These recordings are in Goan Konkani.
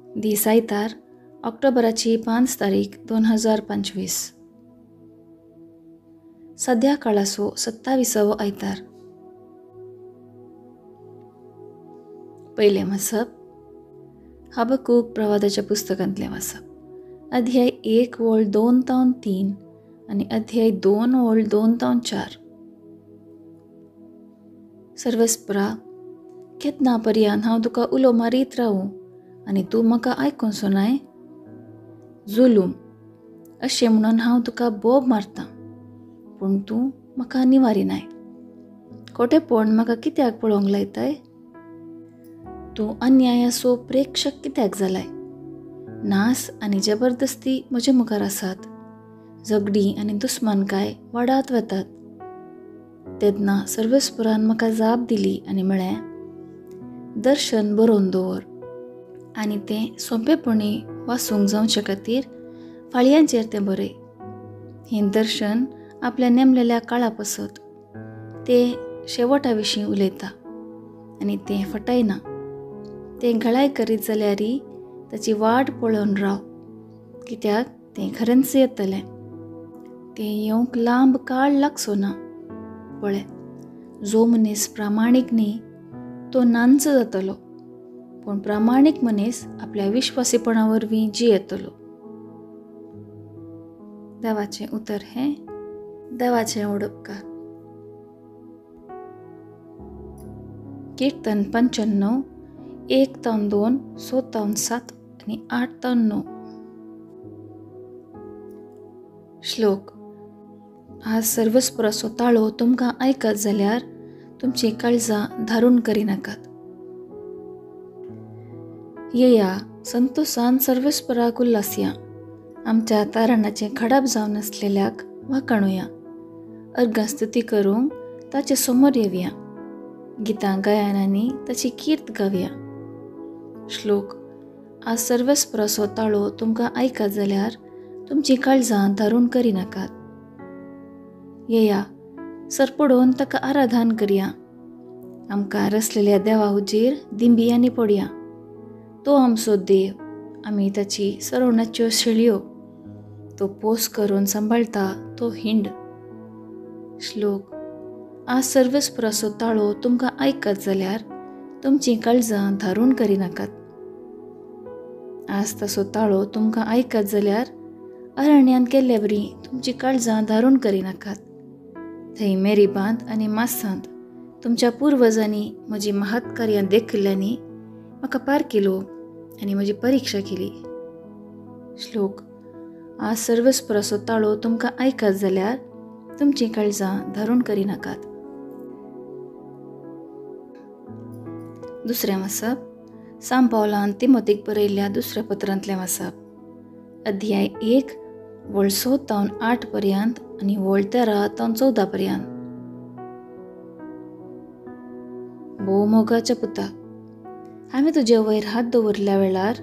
दीस आयतार ऑक्टोबराची 5 तारीख 2025. सद्या काळाचो 27वो आयतार. पयलें वाचप हबकूक प्रवादाच्या पुस्तकांतलें वाचप, अध्याय 1 ओळ 2 तावन 3 आनी अध्याय 2 ओळ 2 तावन 4. सर्वस्परा, केतना पर्यान हांव तुका उलो मारीत रावूं आनी तूं म्हाका आयकून सोनाय? जुलूम अशें म्हणून हांव तुका बोब मारतां, पूण तूं म्हाका निवारिनाय. खोटेपण म्हाका कित्याक पळोवंक लायताय? तूं अन्यायाचो प्रेक्षक कित्याक जालाय? नास आनी जबरदस्ती म्हजे मुखार आसात, झगडीं आनी दुस्मानकाय वाडात वतात. तेन्ना सर्वेस्परान म्हाका जाप दिली आनी म्हळें, दर्शन बरोवन दवर आनी तें सोंपेपणी वाचूंक जावचे खातीर फाळयांचेर तें बरय. हें दर्शन आपल्या नेमलेल्या काळा पासत तें शेवटा विशीं उलयता आनी तें फटयना. तें घळाय करीत जाल्यारय ताची वाट पळोवन राव, कित्याक तें खरेंच येतलें. तें येवंक लांब काळ लागचो ना. पळय, जो मनीस प्रामाणीक न्ही तो नांच जातलो, पूण प्रामाणीक मनीस आपल्या विश्वासीपणा वरवीं जियेतलो. देवाचें उतर हें देवाचें उडपकार. कीर्तन 95, 1 तावन 2, 6 तावन 7 आनी 8 तावन 9. श्लोक. आज सर्वस्पराचो ताळो तुमकां आयकत जाल्यार तुमचीं काळजां धारून करिनाकात. येया, संतोसान सर्वेस्पराक उल्लासया, आमच्या तारणाचें खडाप जावन आसलेल्याक वाखाणुया. अर्गां स्तुती करूंक ताचे समोर येवया, गितां गायनांनी ताची कीर्त गावया. श्लोक. आज सर्वेस्पराचो ताळो तुमकां आयकत जाल्यार तुमचीं काळजां धारून करिनाकात. येया, सरपडून ताका आराधन करया, आमकां रसलेल्या देवा हुजीर दिंबियांनी पडया. तो आमचो देव, आमी ताची सरवणाच्यो शेळयो, तो पोस करून सांबाळटा तो हिंड. श्लोक. आज सर्वेस्पराचो ताळो तुमकां आयकत जाल्यार तुमचीं काळजां धारून करिनाकात. आज ताचो ताळो तुमकां आयकत जाल्यार अरण्यांत केल्ले वरी तुमचीं काळजां धारून करिनाकात. थंय मेरीबांत आनी मासांत तुमच्या पुर्वजांनी म्हजी महत्कार्यां देखिल्ल्यांनी म्हाका पार केलो आनी म्हजी परिक्षा केली. श्लोक. आज सर्वेस्पराचो ताळो तुमकां आयकत जाल्यार तुमचीं काळजां धारून करिनाकात. दुसरें वाचप सांत पावलान तिमोतीक बरयल्ल्या दुसऱ्या पत्रांतलें वाचप, अध्याय 1 वळ 6 तावन 8 पर्यंत आनी वळ 13 तावन 14 पर्यंत. भोव मोगाच्या पुता, हांवें तुजे वयर हात दवरल्या वेळार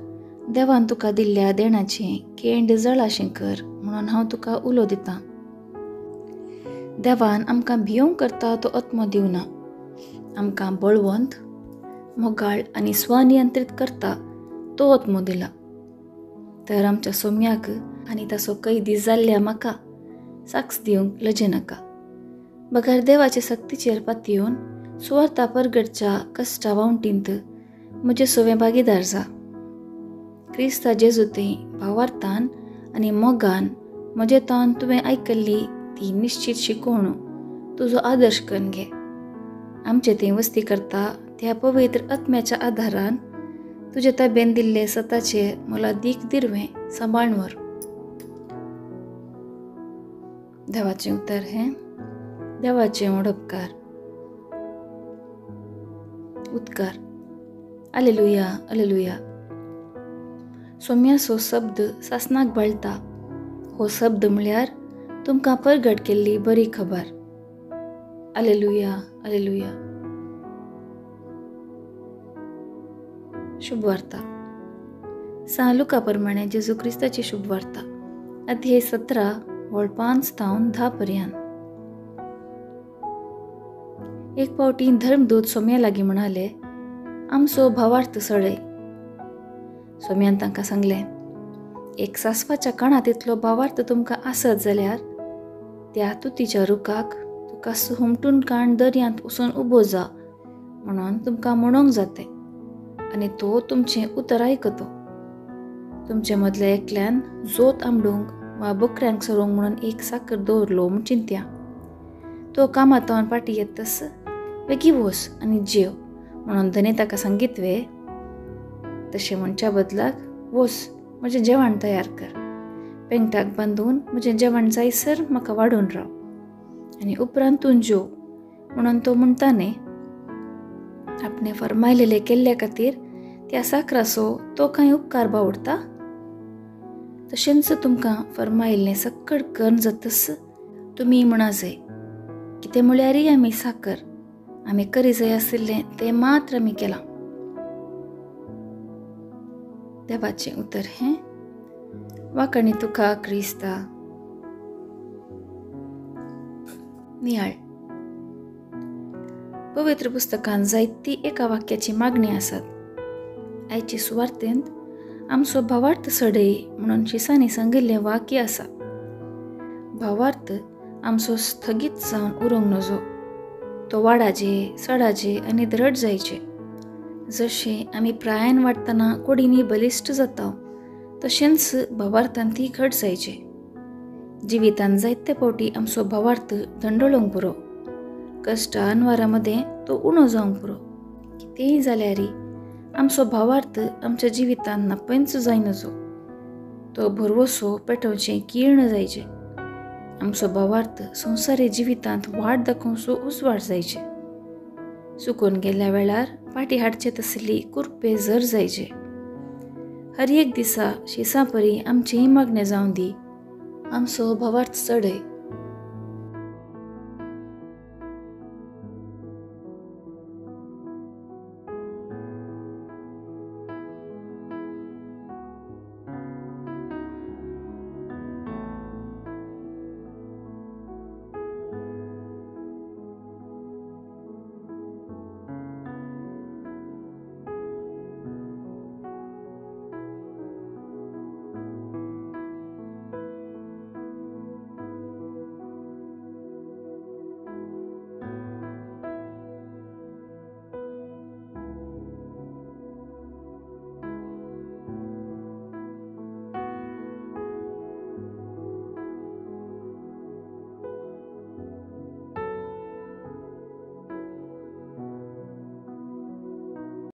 देवान तुका दिल्ल्या देणाचें केंड जळाशें कर म्हणून हांव तुका उलो दितां. देवान आमकां भियोंक करता तो आत्मो दिवना, आमकां बळवंत, मोगाळ आनी स्वनियंत्रीत करता तो आत्मो दिला. तर आमच्या सोम्याक आनी ताचो कैदी जाल्ल्या म्हाका साक्ष दिवंक लजेनाका, बगर देवाचे सक्तीचेर पातयेवन सुवार्ता परगटच्या कश्टा वावटींत म्हजे सवें भागीदार जा. क्रिस्ता जेजू थंय भावार्थान आनी मोगान म्हजे तावन तुवें आयकल्ली ती निश्चीत शिकवण तुजो आदर्श करून घे. आमचे थंय वस्ती करता त्या पवित्र आत्म्याच्या आधारान तुजे ताबेन दिल्ले सताचे मोलादीक दिरवें सांबाळून व्हर. देवाचें उतर हें देवाचें उडपकार. उत्कार. Alleluia, alleluia. सोम्याचो शब्द सासनाक बळटा. हो शब्द म्हळ्यार तुमकां परगट केल्ली बरी खबर. Alleluia, alleluia. शुभवार्ता. सांत लुका प्रमाणे जेजू क्रिस्ताची शुभवार्ता, अध्याय 17 वळ 5 तावन 10 पर्यंत. एक फावटी धर्मदूत सोम्या लागीं म्हणाले, आमचो भावार्थ सडय. सोम्यान तांकां सांगलें, एक सासवाच्या काणांत तितलो भावार्थ तुमकां आसत जाल्यार त्या तुतीच्या रुखाक तुका हुमटून काण दर्यांत वचून उबो जा म्हणून तुमकां म्हणूंक जातें आनी तो तुमचें उतर आयकतो. तुमचे मदल्या एकल्यान जोत आमडूंक वा बकऱ्यांक सरोंक म्हणून एक साकर दवरलो म्हूण चिंत्या. तो कामांत फाटीं येतस बेगी वोस आनी जेव म्हणून धनी ताका सांगीत वे. तशें म्हणच्या बदलाक वोस म्हजें जेवण तयार कर, पेंगटाक बांदून म्हजें जेवण जायसर म्हाका वाडून राव आनी उपरांत तूं जेव म्हणून तो म्हणटा न्ही. आपणें फर्मायलेलें केल्ल्या खातीर त्या साकराचो तो कांय उपकार बावडटा. तशेंच तुमकां फर्मायल्लें सक्कड करून जातस तुमी म्हणा जाय, कितें म्हळ्यारय आमी साकर, आमी करी जाय आशिल्लें तें मात्र आमी केलां. देवाचें उतर हें. वाखाणी तुका क्रिस्ता. नियाळ. पवित्र पुस्तकान जायती एका वाक्याची मागणी आसात. आयचे सुवार्तेंत आमचो भावार्थ सडय म्हणून शिसांनी सांगिल्लें वाक्य आसा. भावार्थ आमचो स्थगीत जावन उरूंक नजो, तो वाडाजे सडाजे आनी द्रढ जायचे. जशें आमी प्रायान वाडटना कुडींनी बलिश्ट जाता तशेंच भावार्थान ती घट जायचे. जिवितान जायते फावटी आमचो भावार्थ धंडळोंक पुरो, कश्ट अनवारा मदें तो उणो जावंक पुरो. कितेंय जाल्यारय आमचो भावार्थ आमच्या जिवितान नापंच जायनजो, तो भरवसो पेटोवचें किर्ण जायचे. आमचो भावार्थ संवसारी जिवितांत वाट दाखोवचो उजवाड जायचे. चुकून गेल्ल्या वेळार फाटीं हाडचे तसली कुरपे जर जायचे. हर एक दिसा शिसां परी आमचेंय मागणें जावं दी, आमचो भावार्थ चडय.